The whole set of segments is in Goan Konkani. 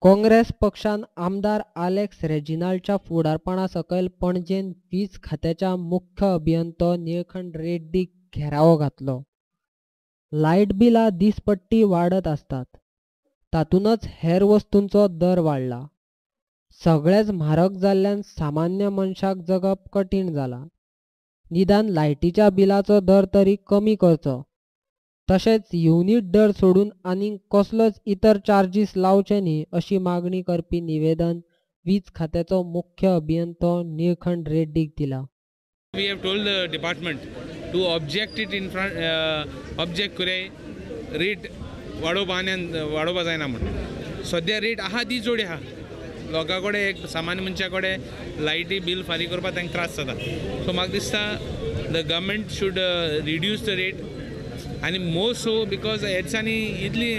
काँग्रेस पक्षान आमदार आलेक्स रेजिनाल्डच्या फुडारपणा सकयल पणजेन वीज खात्याच्या मुख्य अभियंतो निळखंठ रेड्डीक घेरावो घातलो. लायट बिलां दिसपट्टी वाडत आसतात, तातूंतच हेर वस्तूंचो दर वाडला. सगळेंच म्हारग जाल्ल्यान सामान्य मनशाक जगप कठीण जालां. निदान लायटीच्या बिलाचो दर तरी कमी करचो, तशेंच युनिट दर सोडून आनीक कसलोच इतर चार्जीस लावचे न्ही अशी मागणी करपी निवेदन वीज खात्याचो मुख्य अभियंतो निळखंठ रेड्डीक दिला. We have told the department to object it in front, object करे रेट वाडोवपा आनी वाडोवपा जायना म्हूण. सद्या रेट आहा ती चड आहा, लोकां कडेन एक सामान्य मनशा कडेन लायटी बील फारीक करपाक तांकां त्रास जाता. सो म्हाका दिसता the government should reduce the rate, आनी मोर सो because ह्या दिसांनी इतली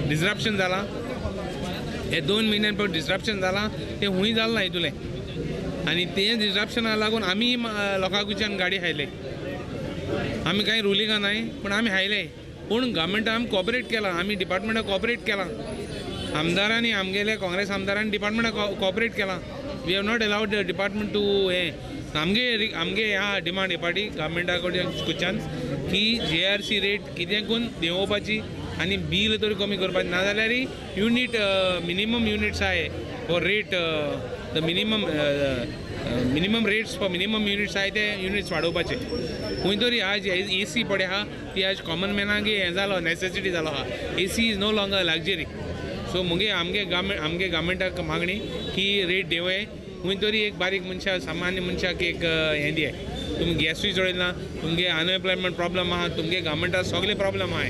डिसरप्शन जालां, हे 2 म्हयन्यान पळय डिसरप्शन जालां तें हुंय जालें ना हितूलें, आनी तें डिसरप्शनाक लागून आमी लोकां कडच्यान गाडी हायले. आमी कांय रुलिंगां नाय पूण आमी हायले, पूण गव्हर्मेंटान आमी कॉपरेट केलां, आमी डिपार्टमेंटाक कॉपरेट केलां, आमदारांनी आमगेले काँग्रेस आमदारांनी डिपार्टमेंटाक कॉपरेट केलां. We have not allowed the department to हें आमगे आमगे ह्या डिमांड हे पाटी गव्हर्मेंटा कडच्यान की JRC rate कितें करून देंवोवपाची आनी बील तरी कमी करपाची, नाजाल्यार युनीट मिनिमम युनिट्स आहाय for rate the minimum minimum rates for minimum units आहाय ते युनिट्स वाडोवपाचे. खंय तरी आज AC पळय आहा ती आज कॉमन मॅनाक हें जालो, नॅसेसिटी जालो आहा. AC is no longer luxury. So मुगे आमगे गव्हर्मेंट आमगे गव्हर्मेंटाक मागणी की रेट देंवय, खंय तरी एक बारीक मनशाक सामान्य मनशाक एक हें दिय. तुमी गॅसूय चडयला, तुमगे अनएम्प्लॉयमेंट प्रॉब्लम आहा, तुमगे गव्हर्मेंटाक सगळे प्रॉब्लम आहाय.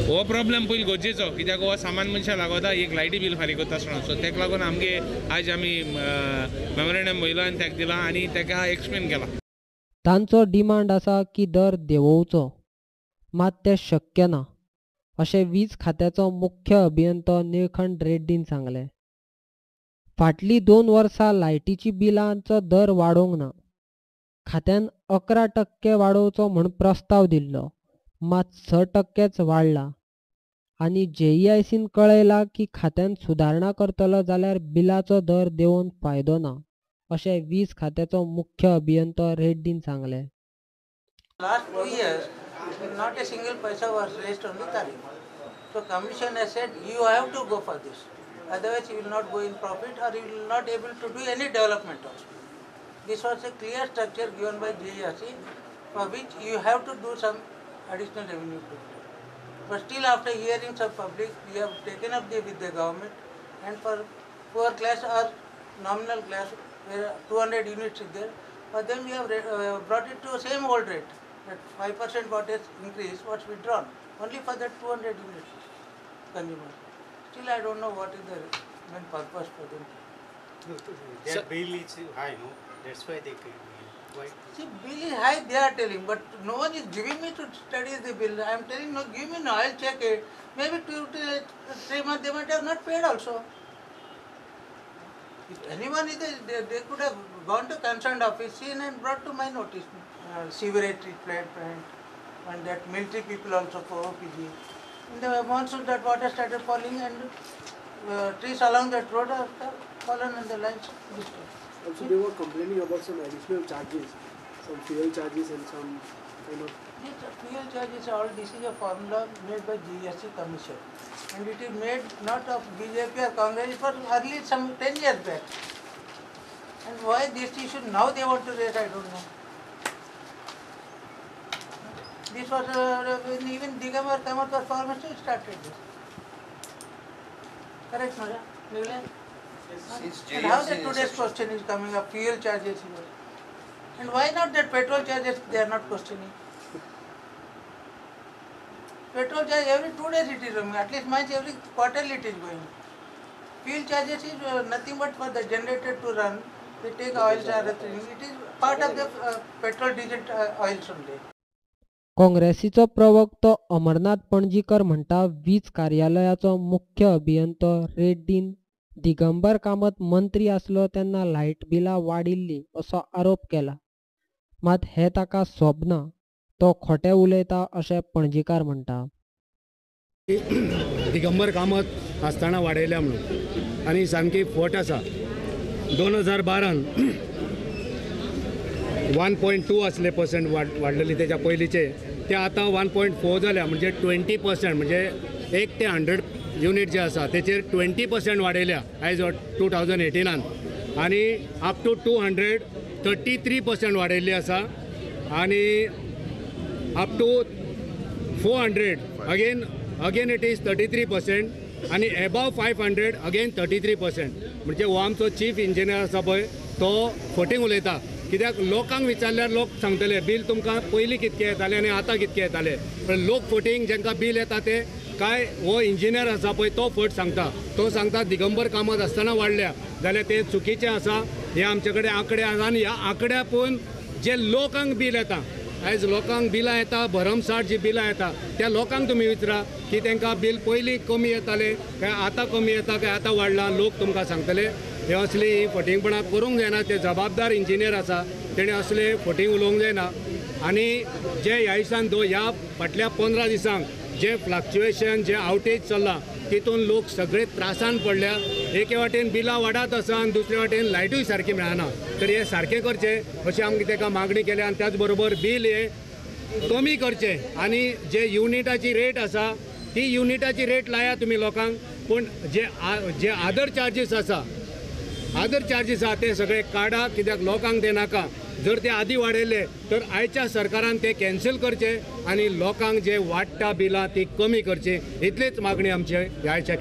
हो प्रॉब्लम पयलीं गरजेचो, कित्याक हो सामान्य मनशाक लागता एक लायटी बील फारीक करता आसतना. सो ताका लागून आमगे आज आमी मेमोरेंडम वयलो आनी ताका दिलां आनी ताका एक्सप्लेन केलां. तांचो डिमांड आसा की दर देंवोवचो, मात तें शक्य ना अशें वीज खात्याचो मुख्य अभियंतो निळखंठ रेड्डीन सांगलें. फाटलीं 2 वर्सां लायटीची बिलांचो दर वाडोवंक ना. खात्यान 11% वाडोवचो म्हूण प्रस्ताव दिल्लो, मात 6% वाडला आनी JEICन कळयलां की खात्यान सुदारणा करतलो जाल्यार बिलाचो दर देंवोवन फायदो ना अशें वीज खात्याचो मुख्य अभियंतो रेड्डीन सांगलें. Last 2 years, not a single paisa was raised on the tariff. So commission has said you have to go for this, otherwise you will not go in profit or you will not able to do any development also. This was a clear structure given by JERC for which you have to do some additional revenue to it. But still after hearings of public, we have taken up with the government, and for poor class or nominal class where 200 units is there, for them we have brought it to same old rate. That 5% what is increase was withdrawn only for that 200 units consumer. Still I don't know what is the main purpose for them. Their bill is high, no? That's why they came here. Why? See, bill is high, they are telling, but no one is giving me to study the bill. I am telling, no, give me, no, I will check it. Maybe 2 to 3 months they might have not paid also. If anyone is there, they could have gone to concerned office, seen and brought to my notice. Sewerage treatment plant, and that military people also for OPG. In the monsoon, that water started falling, and trees along that road have fallen and the lines disturbed. Also, they were complaining about some additional charges, some fuel charges and some kind of... This fuel charges, all this is a formula made by GST Commission, and it is made not of BJP or Congress, it was early some 10 years back. And why this issue now they want to raise, I don't know. This was when even Digambar Kamath was former started this. Correct, no? Yes. And how the today's question is coming up, fuel charges here. And why not that petrol charges they are not questioning? Petrol charge every 2 days it is going, at least mine every quarterly it is going. Fuel charges is nothing but for the generator to run, they take oils or everything. It is part of the petrol diesel oils only. काँग्रेसीचो प्रवक्तो Amarnath पणजीकर म्हणटा वीज कार्यालयाचो मुख्य अभियंतो रेड्डीन दिगंबर कामत मंत्री आसलो तेन्ना लायट बिलां वाडिल्लीं असो आरोप केला, मात हें ताका सोबना, तो खोटें उलयता अशें पणजीकार म्हणटा. दिगंबर कामत आसतना वाडयल्या म्हणून आनी सामकी फट आसा. 2012 1.2 आसले पर्संट वाडलेली तेच्या पयलींचे, ते आतां 1.4 जाल्या, म्हणजे 20%, म्हणजे 1 ते 100 युनीट जे आसा तेचेर 20% वाडयल्या आयज 2018 आनी अप टू 200 33% वाडयल्ली आसा आनी up to 400 again it is 33% आनी एबाव 500 अगेन 33%. म्हणजे हो आमचो चीफ इंजिनियर आसा पळय तो फटींग उलयता. कित्याक लोकांक विचारल्यार लोक सांगतले बील तुमकां पयलीं कितकें येतालें आनी आतां कितकें येतालें, पण लोक फटींग जांकां बील येता ते काय हो इंजिनियर आसा पळय तो फट सांगता. तो सांगता दिगंबर कामत आसतना वाडल्या, जाल्यार ते चुकीचें आसा. हे आमचे कडेन आंकडे आसा आनी ह्या आंकड्या पळोवन जे लोकांक बील येता, आयज लोकांक बिलां येता भरमसाठ जी बिलां येता त्या लोकांक तुमी विचारा की तांकां बील पयलीं कमी येतालें काय आतां कमी येता काय आतां वाडलां, लोक तुमकां सांगतले. हे असली ही फटींगपणां करूंक जायना. ते जबाबदार इंजिनियर आसा तेणें असले फटींग उलोवंक जायना. आनी जे ह्या दिसान ह्या फाटल्या 15 दिसांक जे फ्लक्च्युएशन जे आवटेज चल्लां तितून लोक सगळे त्रासान पडल्या. एके वाटेन बिलां वाडत आसा आनी दुसरे वाटेन लायटूय सारकी मेळना, तर हे सारकें करचें अशी आमकां ताका मागणी केल्या. आनी त्याच बरोबर बील हे कमी करचें आनी जे युनिटाची रेट आसा ती युनिटाची रेट लाया तुमी लोकांक, पूण जे आदर चार्जीस आसा, आदर चार्जीस आसा ते सगळे काडा, कित्याक लोकांक ते नाका. जर ते आदी वाडयले तर आयच्या सरकारान ते कॅन्सल करचे आनी लोकांक जे वाडटा बिलां ती कमी करची, इतलीच मागणी आमची ह्या आयच्या.